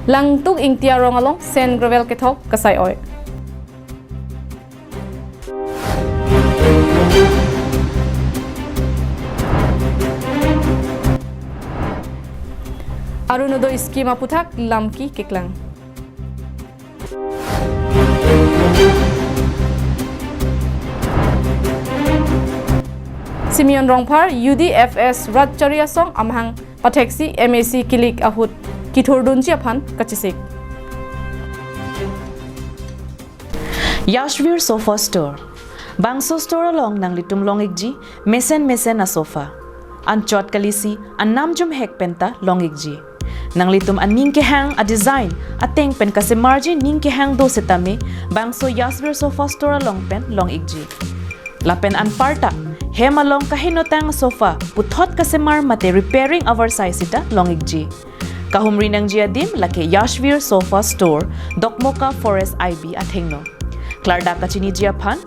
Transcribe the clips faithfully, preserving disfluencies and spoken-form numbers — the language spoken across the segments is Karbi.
Langtuk Ingti arong along sand gravel kethok kasai-oi. Arunodoi scheme aphuthak lamki keklang. Simeon Rongphar, U D F S Rat Chari Asong amahang patheksi M A C kilik ahut kithurdunji aphan kachesik. Yashvir Sofa Store. Bangso store along nanglitum long-ikji mesen mesen a-sofa. Anchot kalisi anam jumhek penta long-ikji. Nanglitum aning kehang a-design ateng pen kasemarji ning kehang do setame bangso Yashvir Sofa Store along pen long-ikji. Lapen anparta hem along kahenotang sofa puthot kasemar mate repairing avarsai sita long-ikji. Kahumri nangji adim lake Yashvir Sofa Store, Dokmoka Forest I B athengno. Klardak kachiniji aphan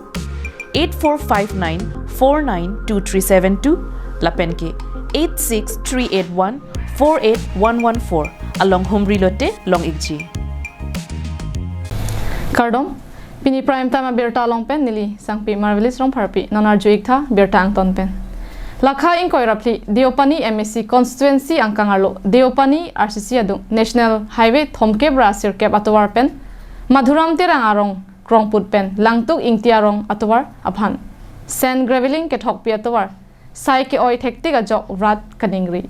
eight four five nine four nine two three seven two lapen ke eight six three eight one four eight one one four along humri lote long-ikji. Kardom, pini Prime Time abirta along pen neli Sangpi Marvelous Rongpharpi, non arju-iktha birta angton pen. Lakha ingkoi ra phli Deopani M A C constituency angkang arlo Deopani R C C adung National Highway thomkep ra sirkep atovar pen Madhuram Terang arong krongput pen Langtuk Ingti arong atovar aphan sand graveling kethokpi atovar sai ke-oi thektik ajok rat kaningri.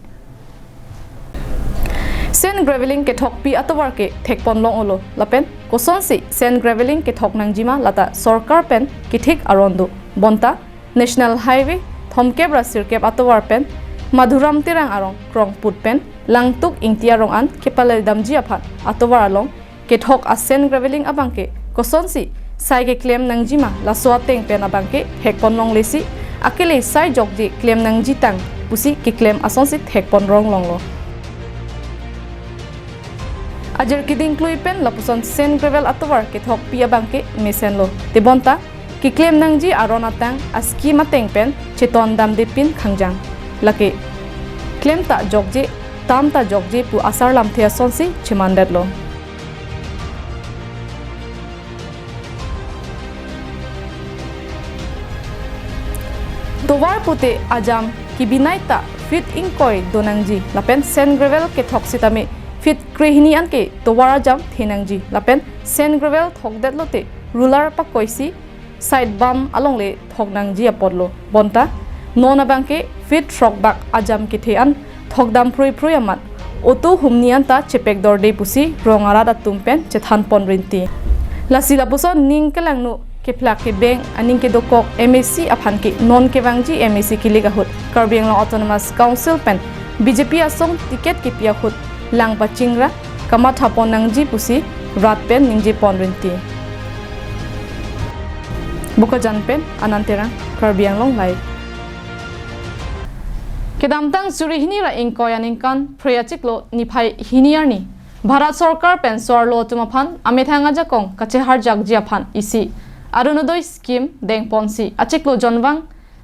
Sand graveling kethokpi atovar ke thekpon long-olo lapen kosonsi sand graveling kethok nangjima lata sorkar pen kethik aron do. Bonta National Highway thomkep ra sirkep atovar pen Madhuram Terang arong krongput pen Langtuk Ingti arong an kepaledamji aphan atovar along kethok a-sand graveling abangke kosonsi sai keklem nangjima laso ateng pen abangke thekpon longlesi akele sai jokje klem nangjitang pusi keklem asonsi thekpon rong longlo. Ajir keding klui pen lapuson sand gravel atovar kethokpi abangke mesenlo. Tebonta keklem nangji aron atang a-scheme ateng pen cheton damde pin khangjang. Lake klemta jokje, tamta jokje pu asar lamthe asonsi chemandetlo. Tovar pute ajam kebinaita feet ingkoi donangji lapen sand gravel kethok sitame feet krehini anke tovar ajam thenangji lapen sand gravel thokdetlote roller pakoisi side bam alongle thoknangji apotlo. Bonta non abangke feet throkbak ajam kethe an thokdam phrui phrui amat auto humni anta chepek dorde pusi rong arat atum pen chethanpon rinti. Lasi lapuson ning kelangno kephlak kebeng aning kedokok M A C aphan ke non kevangji M A C kilik ahut Karbi Anglong Autonomous Council pen B J P asong ticket kepi ahut lang pachingra kamathapon nangji pusi rat pen ningjepon rinti. Bokajan pen Anand Terang, Karbi Anglong Live. Kedamtang suri hini ra ingkoi aningkan Phre achiklo niphai hini arni Bharat Sorkar pen so-arlo atum aphan amethang ajakong kacheharjakji aphan isi Arunodoi scheme dengponsi achiklo jonvang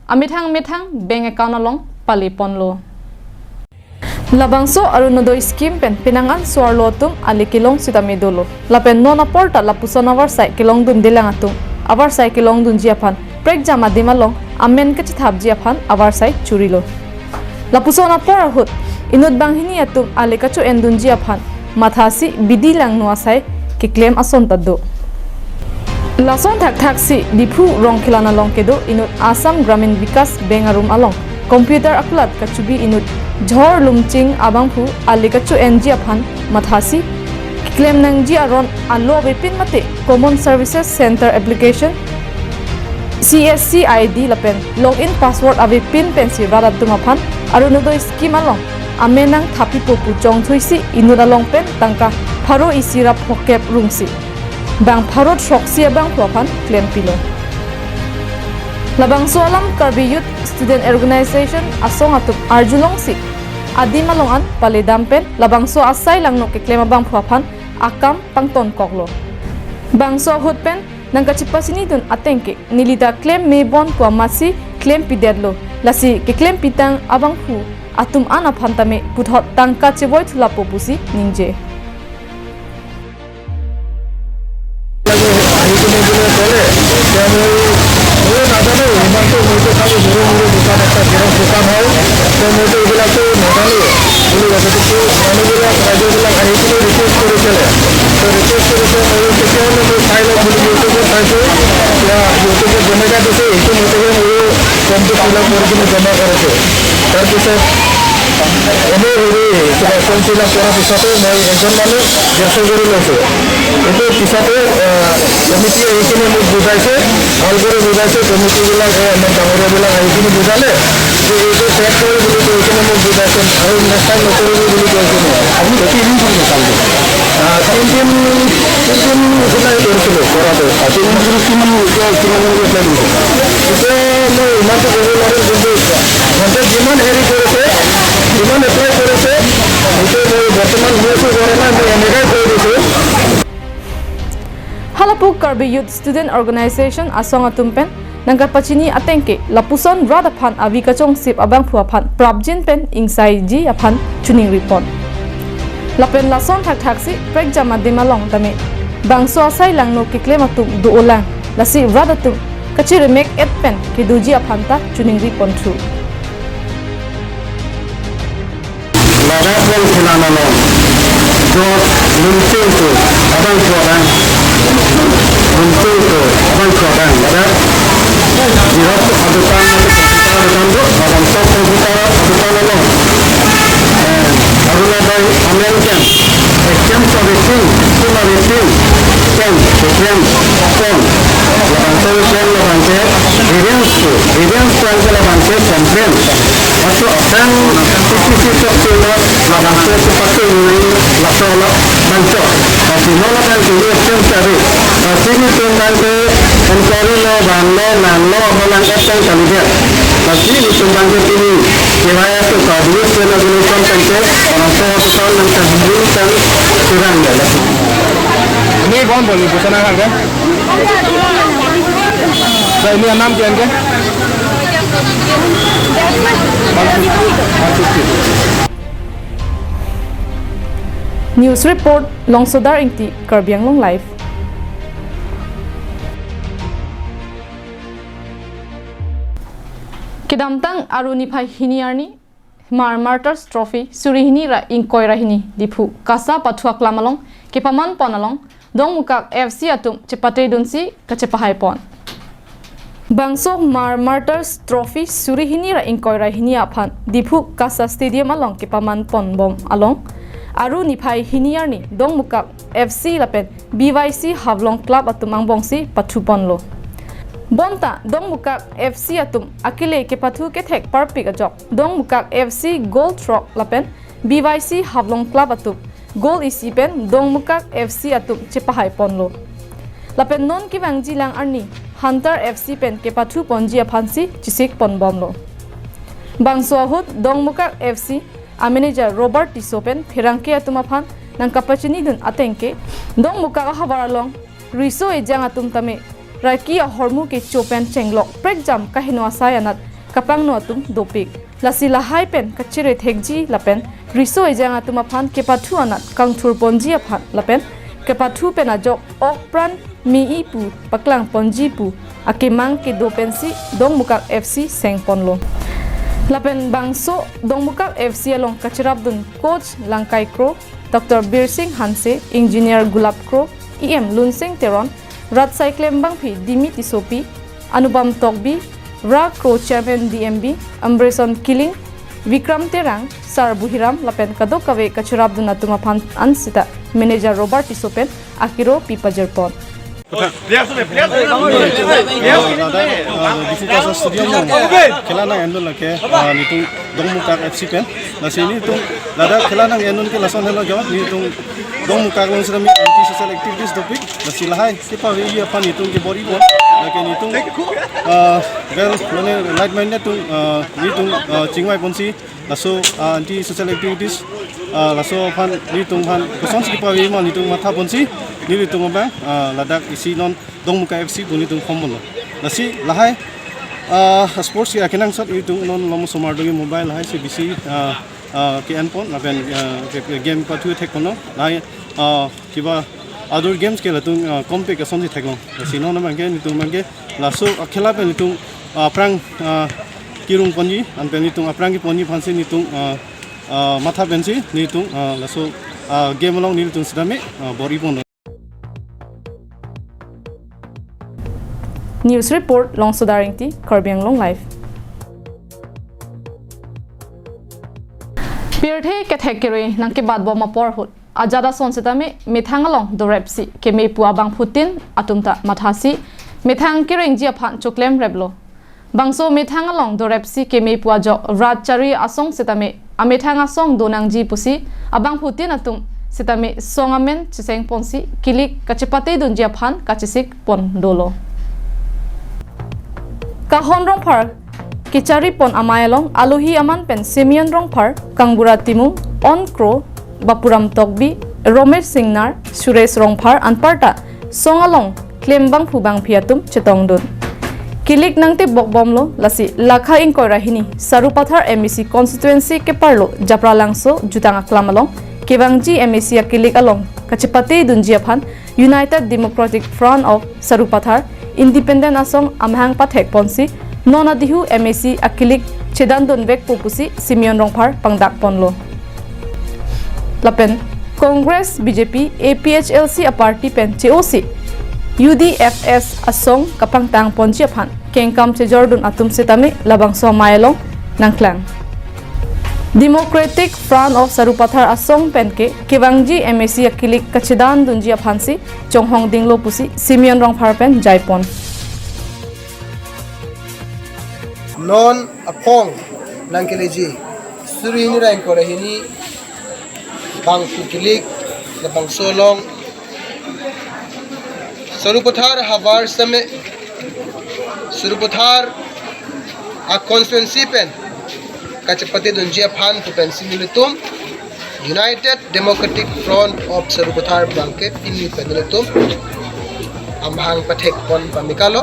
amethang methang bank account along paleponlo. Labangso Arunodoi scheme pen penang an so-arlo atum ale kelong sitame dolo. Lapen non apor ta lapuson avarsai kelongdundelang atum avarsai kelongdunji aphan prekjam adim along amen kachethapji aphan avarsai churilo. Lapuson apor ahut inut banghini atum ale kacho-endunji aphan mathasi bidi langno asai keklem ason ta do. Lason thakthaksi Diphu Rongkhelan along kedo inut Assam Gramin Vikas Bank arum along computer akulat kachubi inut Jhor Lumching abangphu ale kacho-enji aphan mathasi keklem nangji aron alo avepin mate Common Services Centre application C S C I D lapen login password avepin pensi rat atum aphan Arunodoi scheme along amen nangthappipo pu chongthuisi inut along pen tangka pharo isi ra phokep rungsi bang pharo throksi abangphu aphan klempilo. Labangso alam Karbi Youth Student Organization asong atum arjulongsi adim along an paledam pen labangso asai langno keklem abangphu aphan akam pangtonkoklo. Bangso ahut pen nangkachipasinidun ateng ke neli ta klem mebon pu amatsi klempidetlo, lasi keklempitang abangphu atum an aphan tame puthot tangka chevoithu lapo pusi ningje. মই, মই নাজানো, ইমানটো মইতো খালি সৰু সৰু দোকান, এটা জেৰক্স দোকান হয়। তো মইতো এইবিলাকতো নাজানো। বুলি ভাবিছো, মানুহবিলাক, ৰাইজবিলাক আহি কিনে ৰিকুৱেষ্ট কৰিছিলে। তো ৰিকুৱেষ্ট কৰিছে, মই তেতিয়াহ'লে মই চাই লওঁ বুলি YouTubeত চাইছো। এতিয়া YouTubeত যেনেকা দিছে, এইটো মতেহে ময়ো ফৰ্মটো ফিল আপ কৰি কিনে জমা কৰিছো। তাৰপিছত এনে হেৰি, কিবা ফৰ্ম ফিল আপ কৰাৰ পিছতে মই এজন মানুহ ডেৰশ কৰি লৈছো। এইটো পিছতে, আহ, কমিটি আহি কিনে মোক বুজাইছে, ভাল কৰি বুজাইছে, কমিটিবিলাক, এ, আমাৰ ডাঙৰীয়াবিলাক আহি কিনে বুজালে যে এইটো চেক কৰি বুলি কৈ কিনে মোক বুজাইছে আৰু নেক্সট টাইম নকৰিবি বুলি কৈছে মোক। আপুনি কেইদিন কৰিলে কামটো? আহ, তিনিদিন, তিনিদিন এপ্লাই কৰিছিলো, কৰাটো। আচ্ছা, তিনিদিন কিমান, এতিয়া কিমান দিন এপ্লাই কৰিছে? এতিয়া মই ইমানটো ক'ব নোৱাৰিম, কিন্তু সিহঁতে যিমান হেৰি কৰিছে, যিমান এপ্লাই কৰিছে, সেইটো মই বৰ্তমান মই একো কৰা নাই, মই এনেকাই কৈ দিছো। Halapu Karbi Youth Student Organization asong atum pen nangkapachini ateng ke lapuson rat aphan avi kachong sip abangphu aphan prapjin pen ingsaiji aphan choningri pon. Lapen lason thakthaksi prekjam adim along tame bangso asai langno keklem atum do-olang, lasi rat atum kachiremek et pen kedoji aphan ta choningri ponthu. Ladak pen Thelang along, George Lumsing pu abangphu abang, Lumsing pu abangphu abang, ladak jirok adukan, computer adukan do, labangso computer adukan along, eh, Arunodoi amen pen, ekchem sa reting, suma reting, pen, ekchem, pen, labangso pen, labangso, revenge pu, revenge pen ke labangso complain. Laso aphrang T P C chok chelo, labangso chepakeng nai laso labangso. Lasi non labang ke ekchem sa re. Lasi nelitum abang ke enquiry lo, bang lo, nang lo, abo lang etang kalidet. Lasi nelitum abang ke pini, kevaya to ka dulu sena dulu kan kan ke, orang tua to kan nang kan dulu kan kurang ya lasi. Ini kau boleh pesan apa kan? Sa, ini enam kian ke? One fifty. News report, Longsodar Ingti, Karbi Anglong Live. Kedamtang Aru niphai hini arni, Hmar Martyrs Trophy suri hini ra ingkoi ra hini Diphu KASA pathu aklam along kepaman pon along Dongmukak F C atum chepate dunsi kachepahai pon. Bangso Hmar Martyrs Trophy suri hini ra ingkoi ra hini aphan Diphu KASA Stadium along kepaman pon bom along Aru niphai hini arni Dongmukak F C lapen B Y C Haflong Club atum angbongsi pathu ponlo. Bonta Dongmukak F C atum akele kepathu kethek parpik ajok Dongmukak F C goal throk lapen B Y C Haflong Club atum goal isi pen Dongmukak F C atum chepahai ponlo. Lapen non kevangji lang arni Hunter F C pen kepathu ponji aphansi chesik pon bomlo. Bangso ahut Dongmukak F C a manager Robert Tisso pen pherangke atum aphan nangkapachini dun ateng ke, Dongmukak ahavar along riso ejang atum tame raki ahormu kecho pen chenglok prekjam kaheno asai anat kapangno atum dopik. Lasi lahai pen kachere thekji lapen riso ejang atum aphan kepathu anat kangthur ponji aphan lapen kepathu pen ajok ok pran me-i pu paklang ponji pu akemang kedo pensi Dongmukak F C seng ponlo. Lapen bangso Dongmukak F C along kacherap dun coach Langkai Kro, Doctor Birsing Hanse, engineer Gulap Kro, E M Lunsing Teron, rat saiklem bangphi Dimi Tissopi, Anupam Tokbi, Ra Kro chairman D M B, Ambrison Killing, Vikram Terang, Sar Buhiram lapen kadokave kacherap dun atum aphan ansita manager Robert Tisso pen akiro pi pajir pon. Ladak, ah, Diphu KASA Stadium along khela nang endun lake, ah, nelitum Dongmukak F C pen. Lasi nelitum ladak khela nang endun ke lason helo jo, nelitum Dongmukak along sirami anti social activities dopik. Lasi lahai kepaviji aphan nelitum kebor-i pon. Lake nelitum, ah, well, mane like minded atum, ah, nelitum, ah, chingvai ponsi laso, ah, anti social activities, ah, laso aphan nelitum aphan kosonsi kepaviji ma nelitum matha ponsi nelitum abang, ah, ladak isi non Dongmukak F C pu nelitum form ponlo. Lasi lahai, ah, sports ke akenangsot nelitum non lom osomar dogi mobile lahai si bisi, ah, ah, ke-en pon lapen, ah, ke, ke game pathu thek ponlo. Lahai, ah, kiba Outdoor games ke latum, ah, compact asonsi theklong. Lasi non abangke nelitum abangke laso akhela pen nelitum, ah, aphrang, ah, kirung ponji, anpen nelitum aphrang keponji aphansi nelitum, ah, ah, matha pensi nelitum, ah, laso, ah, game along nelitum sitame, ah, bor-i pon. News report, Longsoda Ingti, Karbi Anglong Live. Pirthe kethek kere nangkebat bom apor ahut ajat ason sitame methang along dorepsi keme pu abangphutin atum ta mathasi methang kerengji aphan choklem replo. Bangso methang along dorepsi keme pu ajok rat chari asong sitame amethang asong donangji pusi abangphutin atum sitame song amen cheseng ponsi kilik kachepate dunji aphan kachesik pon dolo. Kahon Rongphar kechari pon amei along alohi aman pen Simeon Rongphar, Kangbura Timung, Onkro, Bapuram Tokbi, Romesh Singnar, Suresh Rongphar anparta song along klem bangphu bangphi atum chetongdun. Kilik nangtebok bomlo, lasi lakha ingkoi ra hini Sarupathar M A C constituency keparlo Japralangso jutang aklam along kevangji M A C akilik along kachepate dunji aphan United Democratic Front of Sarupathar, Independent asong amahang pathek ponsi non adihu M A C akilik chedan dunvekpo pusi Simeon Rongphar pangdak ponlo. Lapen Congress, B J P, A P H L C aparty pen che-osi U D F S asong kapangtang ponji aphan kengkam chejordun atum sitame labangso amei along nangklang. Democratic Front of Sarupathar asong pen ke kevangji M A C akilik kachedan dunji aphansi chonghong dinglo pusi Simeon Rongphar pen jaipon. Non aphong nangkeleji suri hini ra ingkoi ra hini bangphu kilik labangso along Sarupathar havar sitame Sarupathar a constituency pen kachepate dunji aphan pu pensi nelitum United Democratic Front of Sarupathar abangke pini pen nelitum amahang pathek pon pamikalo.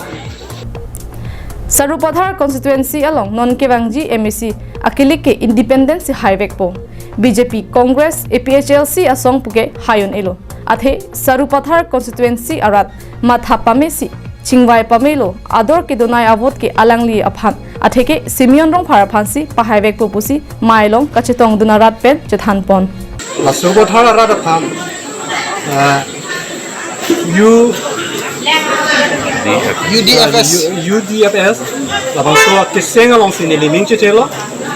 Sarupathar constituency along non kevangji M A C akilik ke independent si haivekpo. B J P, Congress, A P H L C asong puke hai un-elo. Athe Sarupathar constituency arat matha pamesi chingvai pamelo, ador kedonai a-vote ke alangli aphan, atheke Simeon Rongphar aphansi pahaivekpo pusi amei along kachetongdun arat pen chethanpon. Sarupathar arat aphan, eh, U-, U D F S. U-, U D F S, labangso akeseng alongsi neli ning chechelo,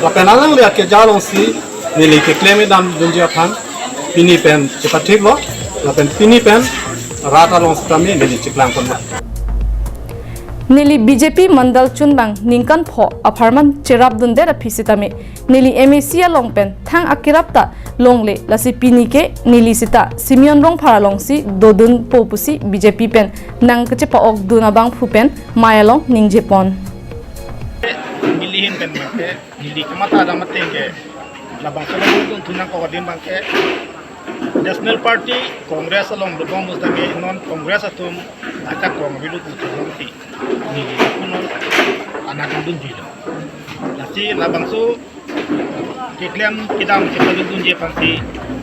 lapen alangli akeja alongsi neli keklem dam dunji aphan pini pen chepathiklo, lapen pini pen rat along sitame neli cheklang ponlo. Neli B J P mandal chunbang ningkan pho apharman cherapdundet aphi sitame neli M A C along pen thang akerap ta longle, lasi pini ke neli sita Simeon Rongphar alongsi dodunpo pusi B J P pen nangkachepa-okdun abangphu pen amei along ningjepon. Neli ahin pen abangke, neli kamatha dam ateng ke labangso along dun thu nangkok adim abangke National Party Congress along lubong bus abangke non Congress atum achak kong bilu tu thu nangti. Neli kuno anak dun jilo. Lasi labangso keklem kedam kepalu dunji aphansi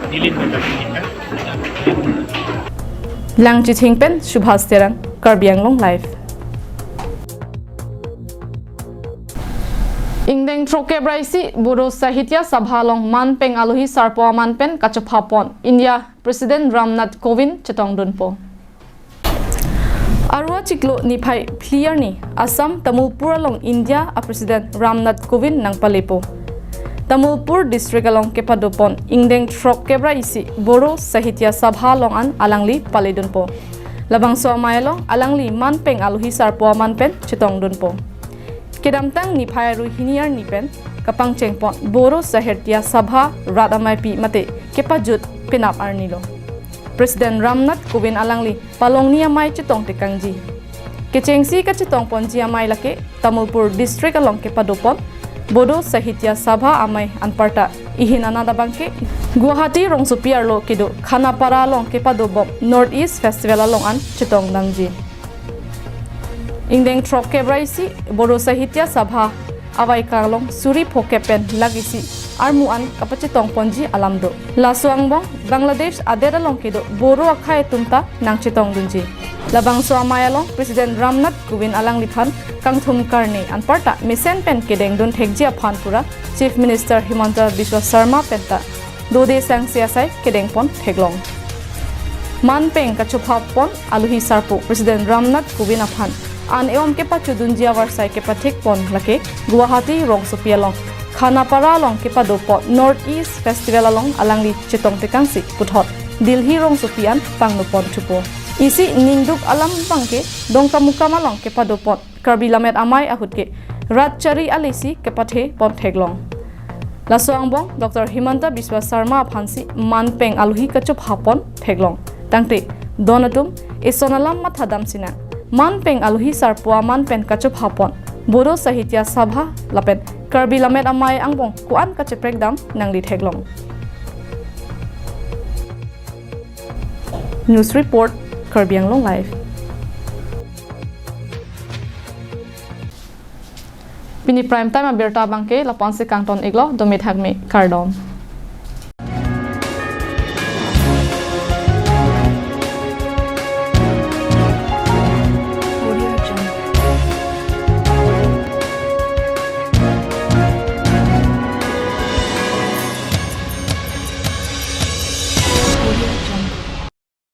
neli ning kedam neli kan. Langchithing pen Subhas Terang, Karbi Anglong Live. Ingdeng throkkep ra isi Bodo Sahitya Sabha along manpeng alohi sarpo aman pen kachepapon India President Ram Nath Kovind chetongdunpo. Arua chiklo niphai phli arni Assam Tamulpur along India a President Ram Nath Kovind nangpalepo. Tamulpur district along kepadopon ingdeng throkkep ra isi Bodo Sahitya Sabha along an alangli paledunpo. Labangso amei along alangli manpeng alohi sarpo aman pen chetongdunpo. Kedamtang niphai arui hini arni pen kapangchengpon Bodo Sahitya Sabha rat ameipi mate kepajut penap arnilo. President Ram Nath Kovind alangli palongni amei chetongtekangji. Kechengsi kachetongponji amei lake Tamulpur district along kepadopon Bodo Sahitya Sabha amei anparta ihin anat abangke Guwahati rongsopi arlo kedo Khanapara along kepadobom North East Festival along an chetongdamji. Ingdeng throkkep ra isi Bodo Sahitya Sabha avaikang along suri phokep pen lak isi armu an kapachetong ponji alam do. Laso angbong Bangladesh adet along kedo Bodo akhei atum ta nangchetong dunji. Labangso amei along President Ramnath Kovind alangliphan kangthum karne anparta mesen pen kedeng dun thekji aphan pura Chief Minister Himanta Biswa Sarma penta dode sangse asai kedeng pon theklong. Manpeng kachopha pon aluhi sarpo President Ramnath Kovind aphan an-e-om kepachudunji avarsai kepathik pon lake Guwahati rongsopi along Khanapara along kepado pon North East Festival along alangli chetong tekangsi puthot Delhi rongsopi an pangno pon thupo. Isi ningduk alam abangke Dongkamukam along kepado pon Karbi Lammet Amei ahut ke rat chari alesi kepathe pon theklong. Laso angbong Doctor Himanta Biswa Sarma aphansi manpeng aluhi kachopha pon theklong. Tangte don atum, ison alam mathadam sinang. Manpeng aluhi sarpo aman pen kachopha pon Bodo Sahitya Sabha lapen Karbi Lammet Amei angbong ko-an kacheprek dam nangli theklong. News Report, Karbi Anglong Live. Pini prime time abirta abangke lapu-ansi kangton iklo, dome thakme, kardom.